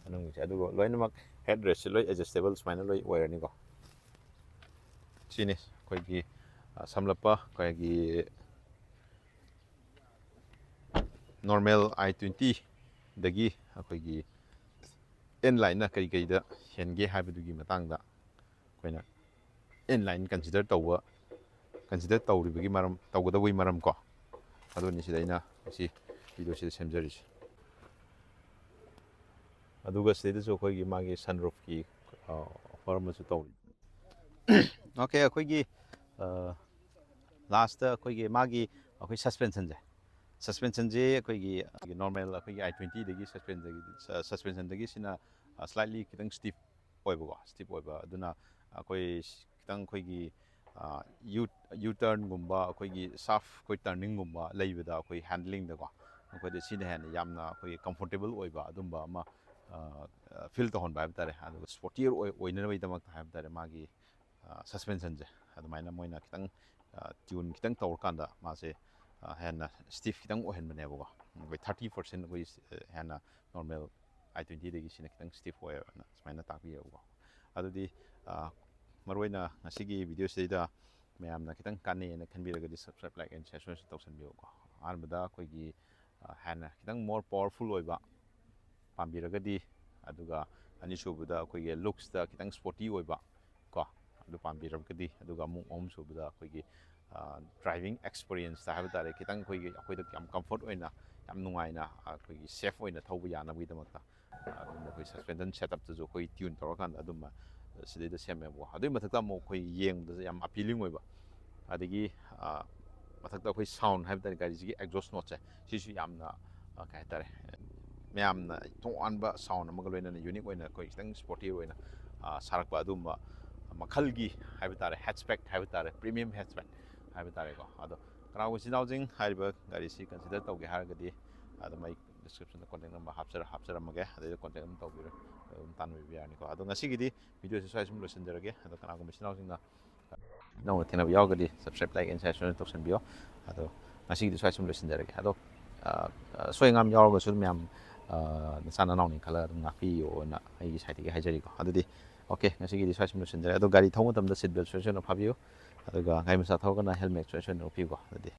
ꯃꯅꯨꯡꯒꯤꯁꯦ꯫ ꯑꯗꯨꯒ ꯂꯣꯏꯅꯃꯛ ꯍꯦꯠ ꯔꯦꯁꯁꯦ ꯂꯣꯏ ꯑꯦꯗꯖꯁꯇꯦꯕꯜ ꯁꯨꯃꯥꯏꯅ ꯂꯣꯏ ꯑꯣꯏꯔꯅꯤꯀꯣ꯫ ꯁꯤꯅꯤ ꯑꯩꯈꯣꯏꯒꯤ, ꯑ, ꯁꯝꯂꯞꯄ ꯑꯩꯈꯣꯏꯒꯤ ꯅꯣꯔꯃꯦꯜ ꯑꯥꯏ ꯇ꯭ꯋꯦꯟꯇꯤꯗꯒꯤ ꯑꯩꯈꯣꯏꯒꯤ ꯑꯦꯟ ꯂꯥꯏꯟꯅ ꯀꯔꯤ ꯀꯔꯤꯗ ꯍꯦꯟꯒꯦ ꯍꯥꯏꯕꯗꯨꯒꯤ ꯃꯇꯥꯡꯗ ꯑꯩꯈꯣꯏꯅ ꯑꯦꯟ ꯂꯥꯏꯟ ꯀꯟꯁꯤꯗꯔ ꯇꯧꯕ, ꯀꯟꯁꯤꯗꯔ ꯇꯧꯔꯤꯕꯒꯤ ꯃꯔꯝ, ꯇꯧꯒꯗꯧꯕꯒꯤ ꯃꯔꯝ ꯀꯣ, ꯑꯗꯨꯅꯤ ꯁꯤꯗ ꯑꯩꯅ ꯉꯁꯤ ꯚꯤꯗꯤꯑꯣꯁꯤꯗ ꯁꯦꯝꯖꯔꯤꯁꯦ꯫ ꯑꯗꯨꯒ ꯁꯤꯗꯩꯗꯁꯨ ꯑꯩꯈꯣꯏꯒꯤ ꯃꯥꯒꯤ ꯁꯟꯔꯨꯐꯀꯤ ꯑꯣꯐꯔ ꯑꯃꯁꯨ ꯇꯧꯔꯤ꯫ ꯑꯣꯀꯦ, ꯑꯩꯈꯣꯏꯒꯤ ꯂꯥꯁꯇ ꯑꯩꯈꯣꯏꯒꯤ ꯃꯥꯒꯤ, ꯑꯩꯈꯣꯏ ꯁꯁꯄꯦꯟꯁꯟꯁꯦ, ꯁꯁꯄꯦꯟꯁꯟꯁꯦ ꯑꯩꯈꯣꯏꯒꯤ ꯅꯣꯔꯃꯦꯜ ꯑꯩꯈꯣꯏꯒꯤ ꯑꯥꯏ ꯇ꯭ꯋꯦꯟꯇꯤꯗꯒꯤ ꯁꯁꯄꯦꯟꯁꯟꯗꯒꯤ, ꯁꯁꯄꯦꯟꯁꯟꯗꯒꯤ ꯁꯤꯅ ꯁ꯭ꯂꯥꯏꯠꯂꯤ ꯈꯤꯇꯪ ꯁ꯭ꯇꯤꯐ ꯑꯣꯏꯕꯀꯣ, ꯁ꯭ꯇꯤꯐ ꯑꯣꯏꯕ꯫ ꯑꯗꯨꯅ ꯑꯩꯈꯣꯏ ꯈꯤꯇꯪ ꯑꯩꯈꯣꯏꯒꯤ ꯌꯨ, ꯌꯨ ꯇꯔꯟꯒꯨꯝꯕ, ꯑꯩꯈꯣꯏꯒꯤ ꯁꯥꯔꯞ ꯑꯩꯈꯣꯏ ꯇꯔꯅꯤꯡꯒꯨꯝꯕ ꯂꯩꯕꯗ ꯑꯩꯈꯣꯏ ꯍꯦꯟꯗꯂꯤꯡꯗꯀꯣ, ꯑꯩꯈꯣꯏꯗ ꯁꯤꯅ ꯍꯦꯟꯅ ꯌꯥꯝꯅ ꯑꯩꯈꯣꯏꯒꯤ ꯀꯝꯐꯣꯔꯇꯦꯕꯜ ꯑꯣꯏꯕ ꯑꯗꯨꯝꯕ ꯑꯃ ꯐꯤꯜ ꯇꯧꯍꯟꯕ ꯍꯥꯏꯕ ꯇꯥꯔꯦ꯫ ꯑꯗꯨꯒ ꯁ꯭ꯄꯣꯔꯇꯤꯌꯔ ꯑꯣꯏ-, ꯑꯣꯏꯅꯅꯕꯒꯤꯗꯃꯛꯇ ꯍꯥꯏꯕ ꯇꯥꯔꯦ, ꯃꯥꯒꯤ ꯁꯁꯄꯦꯟꯁꯟꯁꯦ ꯑꯗꯨꯃꯥꯏꯅ ꯃꯣꯏꯅ ꯈꯤꯇꯪ ꯇ꯭ꯌꯨꯟ ꯈꯤꯇꯪ ꯇꯧꯔꯀꯥꯟꯗ ꯃꯥꯁꯦ ꯍꯦꯟꯅ ꯁ꯭ꯇꯤꯐ ꯈꯤꯇꯪ ꯑꯣꯏꯍꯟꯕꯅꯦꯕꯀꯣ꯫ ꯑꯩꯈꯣꯏ ꯊꯥꯔꯇꯤ ꯄꯥꯔꯁꯦꯟ ꯑꯩꯈꯣꯏ ꯍꯦꯟꯅ ꯅꯣꯔꯃꯦꯜ ꯑꯥꯏ ꯇ꯭ꯋꯦꯟꯇꯤꯗꯒꯤ ꯁꯤꯅ ꯈꯤꯇꯪ ꯁ꯭ꯇꯤꯐ ꯑꯣꯏꯌꯦꯕꯅ ꯁꯨꯃꯥꯏꯅ ꯇꯥꯛꯄꯤꯌꯦꯕꯀꯣ꯫ ꯑꯗꯨꯗꯤ ꯃꯔꯨꯑꯣꯏꯅ ꯉꯁꯤꯒꯤ ꯚꯤꯗꯤꯑꯣꯁꯤꯗꯩꯗ ꯃꯌꯥꯝꯅ ꯈꯤꯇꯪ ꯀꯥꯟꯅꯩꯅ ꯈꯟꯕꯤꯔꯒꯗꯤ subscribe, like and share ꯁꯣꯏꯗꯅ ꯇꯧꯁꯟꯕꯤꯌꯨꯀꯣ꯫ ꯑꯍꯥꯟꯕꯗ ꯑꯩꯈꯣꯏꯒꯤ ꯍꯦꯟꯅ ꯈꯤꯇꯪ ꯃꯣꯔ ꯄꯋꯥꯔꯐꯨꯜ ꯑꯣꯏꯕ ꯄꯥꯝꯕꯤꯔꯒꯗꯤ, ꯑꯗꯨꯒ ꯑꯅꯤꯁꯨꯕꯗ ꯑꯩꯈꯣꯏꯒꯤ ꯂꯨꯛꯁꯇ ꯈꯤꯇꯪ ꯁ꯭ꯄꯣꯔꯇꯤ ꯑꯣꯏꯕ ꯀꯣ, ꯑꯗꯨ ꯄꯥꯝꯕꯤꯔꯒꯗꯤ, ꯑꯗꯨꯒ ꯑꯃꯨꯛ ꯑꯍꯨꯝꯁꯨꯕꯗ ꯑꯩꯈꯣꯏꯒꯤ ꯗ꯭ꯔꯥꯏꯚꯤꯡ ꯑꯦꯛꯁꯄꯤꯔꯤꯌꯦꯟꯁꯇ ꯍꯥꯏꯕ ꯇꯥꯔꯦ, ꯈꯤꯇꯪ ꯑꯩꯈꯣꯏꯒꯤ, ꯑꯩꯈꯣꯏꯗ ꯌꯥꯝ ꯀꯝꯐꯣꯔꯠ ꯑꯣꯏꯅ ꯌꯥꯝ ꯅꯨꯡꯉꯥꯏꯅ ꯑꯩꯈꯣꯏꯒꯤ ꯁꯦꯐ ꯑꯣꯏꯅ ꯊꯧꯕ ꯌꯥꯅꯕꯒꯤꯗꯃꯛꯇ ꯑꯗꯨꯝ ꯑꯩꯈꯣꯏ ꯁꯁꯄꯦꯟꯁꯟ ꯁꯦꯠꯑꯞꯇꯁꯨ ꯑꯩꯈꯣꯏ ꯇ꯭ꯌꯨꯟ ꯇꯧꯔꯀꯥꯟꯗ ꯑꯗꯨꯝꯕ ꯁꯤꯗꯩꯗ ꯁꯦꯝꯃꯦꯕꯀꯣ꯫ ꯑꯗꯨꯒꯤ ꯃꯊꯛꯇ ꯑꯃꯨꯛ ꯑꯩꯈꯣꯏ ꯌꯦꯡꯕꯗꯁꯨ ꯌꯥꯝ ꯑꯄꯤꯂꯤꯡ ꯑꯣꯏꯕ, ꯑꯗꯒꯤ ꯃꯊꯛꯇ ꯑꯩꯈꯣꯏ ꯁꯥꯎꯟ ꯍꯥꯏꯕ ꯇꯥꯔꯦ, ꯒꯥꯔꯤꯁꯤꯒꯤ ꯑꯦꯛꯖꯣꯁ ꯅꯣꯠꯁꯦ ꯁꯤꯁꯨ ꯌꯥꯝꯅ ꯀꯩ ꯍꯥꯏꯇꯥꯔꯦ, ꯃꯌꯥꯝꯅ ꯇꯣꯉꯥꯟꯕ ꯁꯥꯎꯟ ꯑꯃꯒ ꯂꯣꯏꯅꯅ ꯌꯨꯅꯤꯛ ꯑꯣꯏꯅ ꯑꯩꯈꯣꯏ ꯈꯤꯇꯪ ꯁ꯭ꯄꯣꯔꯇꯤ ꯑꯣꯏꯅ ꯁꯥꯔꯛꯄ ꯑꯗꯨꯒꯨꯝꯕ ꯃꯈꯜꯒꯤ ꯍꯥꯏꯕ ꯇꯥꯔꯦ, ꯍꯦꯠꯆꯕꯦꯛ ꯍꯥꯏꯕ ꯇꯥꯔꯦ, ꯄ꯭ꯔꯤꯃꯤꯌꯝ ꯍꯦꯠꯆꯕꯦꯛ ꯍꯥꯏꯕ ꯇꯥꯔꯦꯀꯣ꯫ ꯑꯗꯣ ꯀꯅꯥꯒꯨꯝꯕ ꯏꯆꯤꯟ ꯏꯅꯥꯎꯁꯤꯡ ꯍꯥꯏꯔꯤꯕ ꯒꯥꯔꯤꯁꯤ ꯀꯟꯁꯤꯗꯔ ꯇꯧꯒꯦ ꯍꯥꯏꯔꯒꯗꯤ ꯑꯗꯨꯝ ꯑꯩ ꯗꯤꯁꯀ꯭ꯔꯤꯞꯁꯟꯗ ꯀꯣꯟꯇꯦꯛ ꯅꯝꯕꯔ ꯍꯥꯞꯆꯔ ꯍꯥꯞꯆꯔꯝꯃꯒꯦ, ꯑꯗꯩꯗ ꯀꯣꯟꯇꯦꯛ ꯑꯗꯨꯝ ꯇꯧꯕꯤꯔꯣ, ꯑꯗꯨꯝ ꯇꯥꯟꯅꯕꯤꯕ ꯌꯥꯔꯅꯤꯀꯣ꯫ ꯑꯗꯣ ꯉꯁꯤꯒꯤꯗꯤ ꯚꯤꯗꯤꯑꯣꯁꯤ ꯁ꯭ꯋꯥꯏ ꯁꯨꯝ ꯂꯣꯏꯁꯤꯟꯖꯔꯒꯦ꯫ ꯑꯗꯣ ꯀꯅꯥꯒꯨꯝꯕ ꯏꯆꯤꯟ ꯏꯅꯥꯎꯁꯤꯡꯅ ꯅꯧꯅ ꯊꯦꯡꯅꯕ ꯌꯥꯎꯔꯒꯗꯤ subscribe, like and share ꯁꯣꯏꯗꯅ ꯇꯧꯁꯟꯕꯤꯌꯣ꯫ ꯑꯗꯣ ꯉꯁꯤꯒꯤꯗꯤ ꯁ꯭ꯋꯥꯏ ꯁꯨꯝ ꯂꯣꯏꯁꯤꯟꯖꯔꯒꯦ꯫ ꯑꯗꯣ ꯑꯁꯣꯏ ꯑꯉꯥꯝ ꯌꯥꯎꯔꯒꯁꯨ ꯃꯌꯥꯝ ꯅꯆꯥ ꯅꯅꯥꯎꯅꯤ ꯈꯜꯂꯒ ꯑꯗꯨꯝ ꯉꯥꯛꯄꯤꯌꯣꯅ ꯑꯩꯒꯤ ꯁꯥꯏꯠꯇꯒꯤ ꯍꯥꯏꯖꯔꯤꯀꯣ꯫ ꯑꯗꯨꯗꯤ okay, ꯉꯁꯤꯒꯤꯗꯤ ꯁ꯭ꯋꯥꯏ ꯁꯨꯝ ꯂꯣꯏꯁꯤꯟꯖꯔꯦ꯫ ꯑꯗꯣ ꯒꯥꯔꯤ ꯊꯧꯕ ꯃꯇꯝꯗ seat belt ꯁꯣꯏ ꯁꯣꯏꯗꯅ ꯐꯥꯕꯤꯌꯨ, ꯑꯗꯨꯒ ꯒꯥꯔꯤ ꯃꯆꯥ ꯊꯧꯔꯒꯅ helmet ꯁꯣꯏ ꯁꯣꯏꯗꯅ ꯎꯞꯄꯤꯌꯨꯀꯣ꯫ ꯑꯗꯨꯗꯤ